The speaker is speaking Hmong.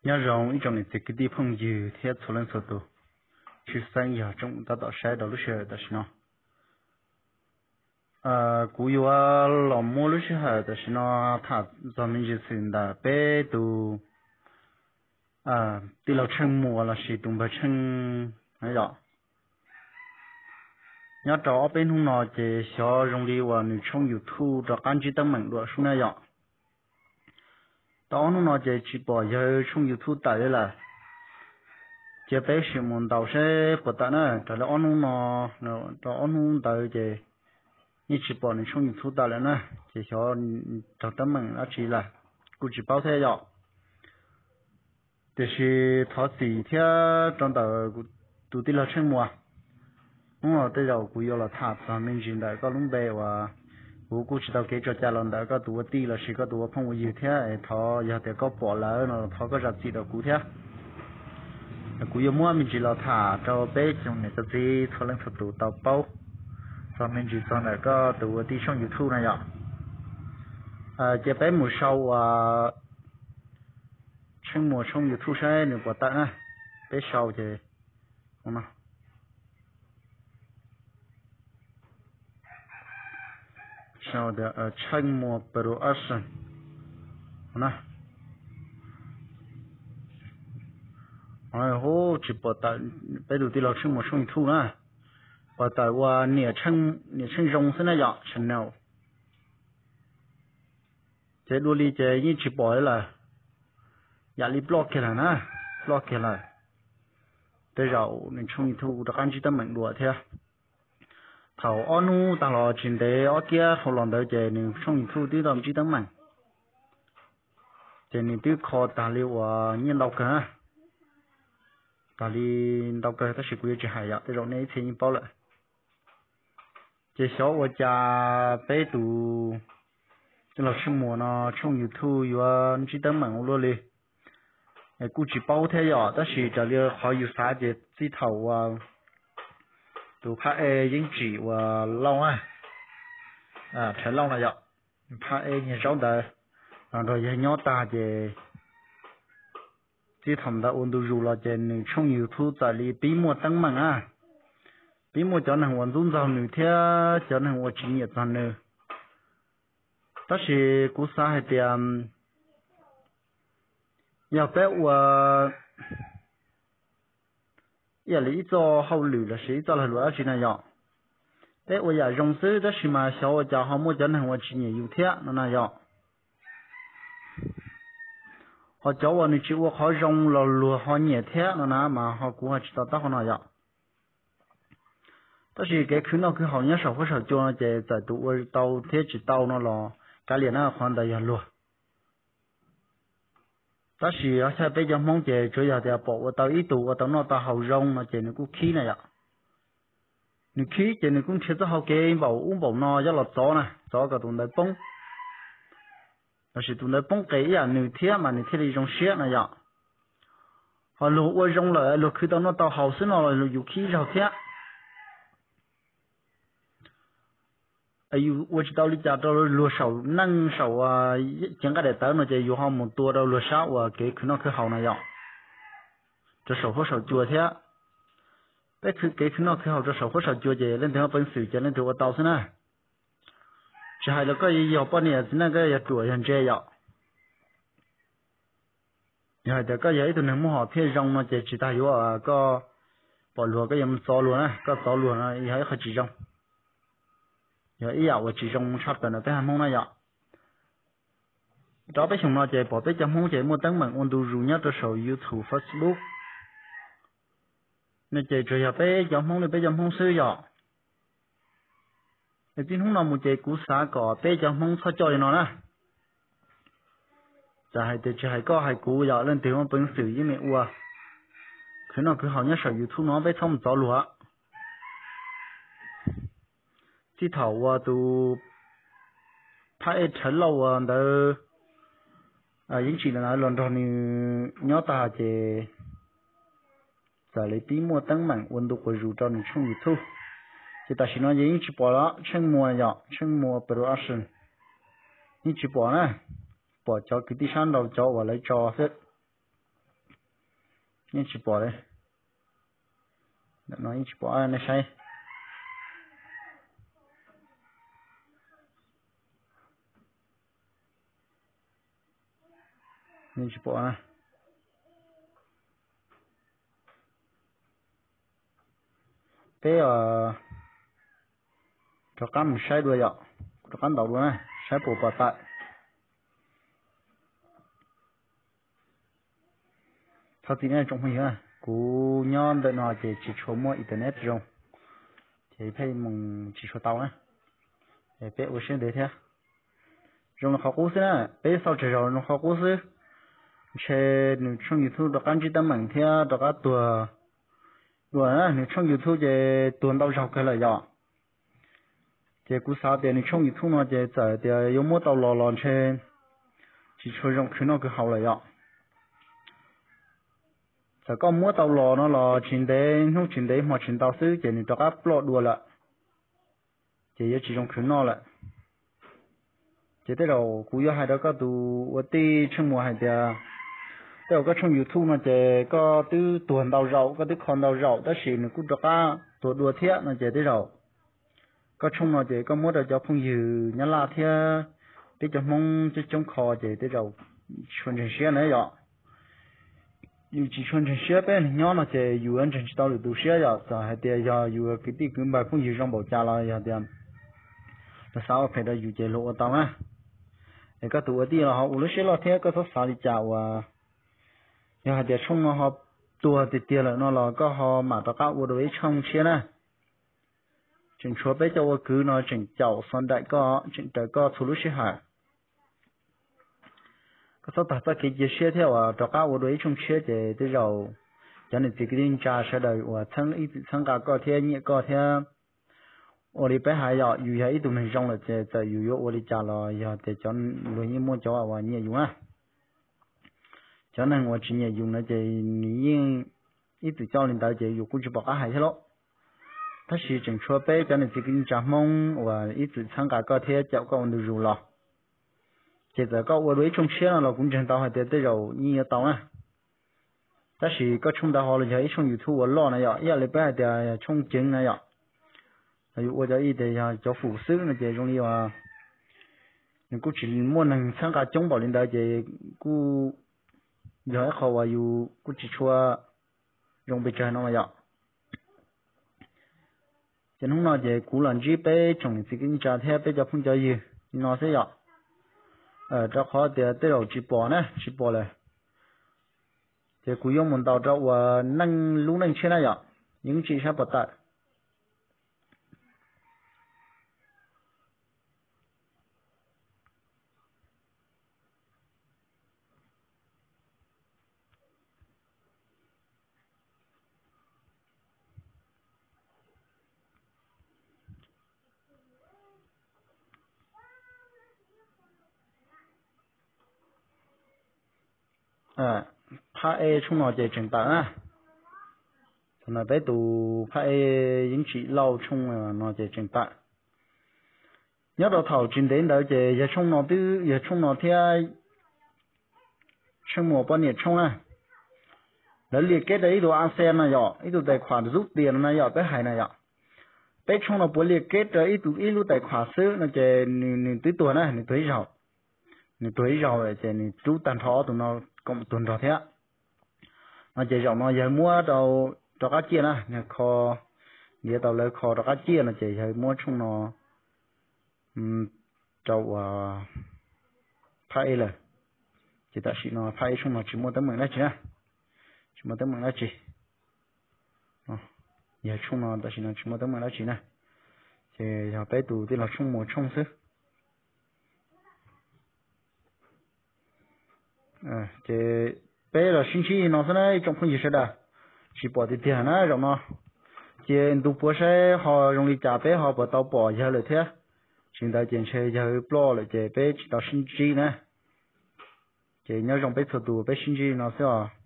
Nyob zoo ib tsoom niam txiv kwv tij phooj ywg thiab txhua leej txhua tus, tshwj xeeb yog tsoom tab tom saib rau lub sij hawm tam sim no. Kuv yuav los muab lub sij hawm tam sim no tham txog me ntsis xwm ntawm peb tus tij laug Tsheej Muas lossis tus npawg Tsheej no yom. Nyob rau ob peb hnub no ces xyov zoo li uas nws tshooj YouTube rov qab ntsib teeb meem dua sub na yom. Tau ob hnub no ces tsis pom yawg tshooj YouTube tawm li lawm. Cia peb sim mus ntaus seb puas tawm na, raws li ob hnub no, rau ob hnub ntawd ces yeej tsis pom nws tshooj YouTube tawm lawm na, ces xyov raug teeb meem dab tsi lawm, kuj tsis paub thiab yom. Tiam sis thov txim thiab rau ntawm tus tij laug Tsheej Muas. Hnub no tej zaum kuv yuav los tham txog me ntsis ntawm koj lub npe uas kuv kuj tsis tau kev tso cai los ntawm koj tus ua tij lossis koj tus ua phooj ua ywg thiab, thov yog tias koj pom lawm no thov koj zam txim rau kuv thiab. Kuv yuav muab me ntsis los tham rau peb tsoom niam txiv txhua leej txhua tus tau paub txog me ntsis txog ntawm koj tus ua tij tshooj YouTube na yom. Cia peb mus sau uas Tsheej Muas tshooj YouTube saib nws puas tawm na. Peb sau ces sau tias Tsheej Muas Production na. Hu tsis pom tawm peb tus tij laug Tsheej Muas tshooj YouTube na, pom tawm uas niam Tsheej Zoo xwb na yom, channel. Ces dua li ces yeej tsis pom li lawm, yam li ploj kiag lawm na, ploj kiag lawm. Tej zaum nws tshooj YouTube rov qab ntsib teeb meem dua thiab. Thaum ob hnub tag los tsis ntev ob kiab dhau los ntawd ces nws tshooj YouTube twb tau ntsib teeb meem. Ces nws twb kho tag li uas nyiaj ntau kawg na, tag li ntau kawg tab sis kuv yuav tsis hais yom, tej zaum nej ib txhia yeej paub lawm. Ces xyov ua cas peb tus tij laug Tsheej Muas no tshooj YouTube yuav ntsib teeb meem ua luaj li. Kuj tsis paub thiab yom, tab sis raws li qhov yus xav ces txij thaum uas tus phab ej Yeeb Tsim uas Lauj na, Rhawv Lauj no yom, phab ej Nyiag Zaub ntawd los nrog yawg nyob tag ces txij thaum ntawd ua ntu zus los ces nws tshooj YouTube txawm li pib muaj teeb meem na, pib muaj cov neeg uas ntxub ntxaug nws thiab cov neeg uas tsis nyiam txog nws. Tab sis kuv xav hais tias yog peb ua ib yam li ib txoj hauj lwm lossis ib txoj lag luam dab tsi na yom, peb ua yam zoo xwb tab sis mas xyov ua cas ho muaj cov neeg uas tsis nyiam yus thiab no na yom. Ho cov uas nws tsis ua qhov zoo los luag ho nyiam thiab no na mas ho kuv ho tsis to taub qhov no yom. Tab sis kev khwv noj khwv haus nyob saum huab saum cua no ces txawm tus ua tau thiab tsis tau no los kav liam na, qhov ntawd yog luag. Tab sis ob thaj peb cov Hmoob ces tsuav yog tias pom ua tau ib tug ua tau noj tau haus zoo no ces nws kuj khib na yom. Nws khib ces nws kuj nrhiav txoj hau kev npaum ub npaum no coj los txov na, txov kom tus ntawd poob, lossis tus ntawd poob qes ib yam nws thiab mas nws thiaj li zoo siab na yom. Ho luag ua zoo lawm luag khwv tau noj tau haus xwb no los yus khib zaug thiab. Yus ua tsis tau li cas rau luag saum neej saum cev nqaij daim tawv no ces yus ho mus tua rau luag sab uas kev khwv noj khwv haus na yom, rau saum huab saum cua thiab. Peb kev khwv noj khwv haus rau saum huab saum cua ces leej twg muaj peev xwm ces leej twg ua tau xwb na. Tsis hais los koj yog poj niam txiv neej, koj yog ruam yog ntse yom, yog hais tias koj yog ib tug neeg muaj hom phiaj zoo no ces tsis tas yuav koj pom luag koj yuav mus txov luag na, koj txov luag no yog ib qho tsis zoo, yog ib yam uas tsis zoo tshaj plaws ntawm peb haiv Hmoob na yom. Rau peb xyoos no ces pom peb cov Hmoob ces muaj teeb meem ua ntu zus nyob rau saum YouTube, Facebook no ces tsuas yog peb cov Hmoob li peb cov Hmoob xwb yom. Es txij hnub no mus ces kuv xav kom peb cov Hmoob txhob coj li no na. Txawm hais tias tsis hais koj hais kuv yom, leej twg muaj peev xwm yeej meem ua. Khwv noj khwv haus nyob saum YouTube no peb txhob mus txov luag. Txij thaum uas tus phab ej Rhawv Lauj uas ntawd Yeeb Tsim los nrog nws nyob tag ces txawm li pib muaj teeb meem ua ntu quas zus rau nws tshooj YouTube. Ces tam sim no ces yeej tsis pom los Tsheej Muas yom, Tsheej Muas Production yeej tsis pom na, pom cov kwv tij sab nraud cov uas lawv tso xwb. Yeej tsis pom li. Ntawm no yeej tsis pom, nej saib. Yeej tsis pom. Peb rov qab mus saib dua yom, rov qab ntaus dua na, saib puas pom tawm. Thov txim nej tsoom phooj ywg, kuv nyob ntawm no ces tsis tshua muaj internet zoo, ces pheej mus tsis tshua tau na. Peb ua siab ntev thiab. Zoo li qhov qub xwb na, peb xauj tsawg zaus zoo qhov qub xwb. Ntshe nws tshooj YouTube rov qab ntsib teeb meem thiab rov qab tuag dua na, nws tshooj YouTube ces tuag ntau zaus kawg lawm yom. Ces kuv xav tias nws tshooj YouTube no ces txawm tias yuav muab tau los los ntshe tsis tshua zoo khwv noj khwv haus lawm yom. Txawm koj muab tau los no los tsis ntev hnub tsis ntev hmo tsis ntau xwb ces nws rov qab ploj dua lawm, ces yuav tsis zoo khwv noj lawm. Ces tej zaum kuv yuav hais rau koj tus ua tij Tsheej Muas hais tias, tej zaum koj tshooj YouTube no ces koj twb tuag ntau zaus, koj twb kho ntau zaus tab sis nws kuj rov qab tuag dua thiab no ces tej zaum koj tshooj no ces koj muab rau cov phooj ywg Nyab Laj thiab peb cov Hmoob coob coob kho ces tej zaum tsis tshua ntseeg siab na yom. Yus tsis tshua ntseeg siab peb neeg nyob no ces yus yuav ntseeg tsis tau lwm tus siab yom. Txawm hais tias yog yus kwv tij kwv npawg phooj ywg zoo npaum cas los yog tias luag xav ua phem rau yus ces luag ua tau na. Es koj tus ua tij los ho ua lub siab loj thiab koj txhob xav li cas uas yog hais tias tshooj no ho tuag tiag tiag lawm no los koj ho mam rov qab ua dua ib tshooj tshiab na. Tseem tshuav peb cov ua kwv no tseem caum xov nraim koj, tseem raws koj txhua lub sij hawm. Koj txhob tag txoj kev cia siab thiab uas rov qab ua dua ib tshooj tshiab ces tej zaum cov niam txiv kwv tij neej tsa sawv daws uas txheeb ib txwm txhawb nqa koj thiab nyiam koj thiab. Ua li peb hais yom, yus yog ib tug neeg zoo lawm ces txawm yus yuav ua li cas los yog tias cov luag yeej muaj cov uas nyiam yus na. Cov neeg uas tsis nyiam yus na ces nws yeej ib txwm coj li ntawd ces yus kuj tsis pom qab hais thiab lauj. Tab sis tseem tshuav peb cov niam txiv kwv tij neej tsa Hmoob uas ib txwm txhawb nqa koj thiab caum koj ua ntu zus los, ces txawm koj ua dua ib tshooj tshiab no los kuv ntseeg tau hais tias tej zaum yeej yuav tau na. Tab sis koj tshooj ntawd ho los yog ib tshooj YouTube uas loj na yom, ib yam li peb hais tias tshooj ceev na yom. Yus ua cov ib tias yog cov fum xwb no ces zoo li uas nws kuj tsis muaj neeg txhawb nqa coob npaum li ntawd ces kuj yog ib qho uas yus kuj tsis tshua zoo pes tsawg no mas yom. Ces hnub no ces kuv los ntsib peb tsoom niam txiv kwv tij neej tsa thiab peb cov phooj cov ywg li no xwb yom. Rau qhov tias tej zaum tsis pom na, tsis pom lawm, ces kuv yuav mus ntaus rau uas neej lub neej tshiab na yom, yeej tsis saib pom tawm. Phab A tshooj no ces tseem tawm na. Thaum no peb tus phab A yeej tsim lauj tshooj no ces tseem tawm. Nyob rau thaum tsis ntev ntawd ces yog tshooj no twb yog tshooj no thiab Tsheej Muas poj niam tshooj na, lawv liam keb rau ib tug a xe no yom, ib tug tais khuam zub tias no na yom, peb hais na yom. Peb tshooj no puav liam keb rau ib tug ib lub tais khuam xwb no ces nws twb tuag na, nws tuag ib zaug. Nws tuag ib zaug lawm ces nws rub tag nrho ob tug no koom tuag nrog thiab. No ces zaum no yawg muab rau rov qab ciaj na, kho, ntiav tau lawv kho rov qab ciaj no ces yawg muab tshooj no rau uas phab A lawm. Ces tam sim no phab A tshooj no tsis muaj teeb meem dab tsi na, tsis muaj teeb meem dab tsi. Yawg tshooj no tam sim no tsis muaj teeb meem dab tsi na, ces yog peb tus tij laug Tsheej Muas tshooj xwb. Ces peb los sib ntsib li no xwb na ib tsoom phooj ywg sawv daws. Tsis pom tiag tiag na zaum no, ces ntu puav saib ho zoo li cas peb ho puas tau pom yawg lawm thiab. Tsis ntawd ces ntshe yawg ploj lawm ces peb tsis tau sib ntsib na. Ces nyob zoo peb txhua tus, peb sib ntsib li no xwb os.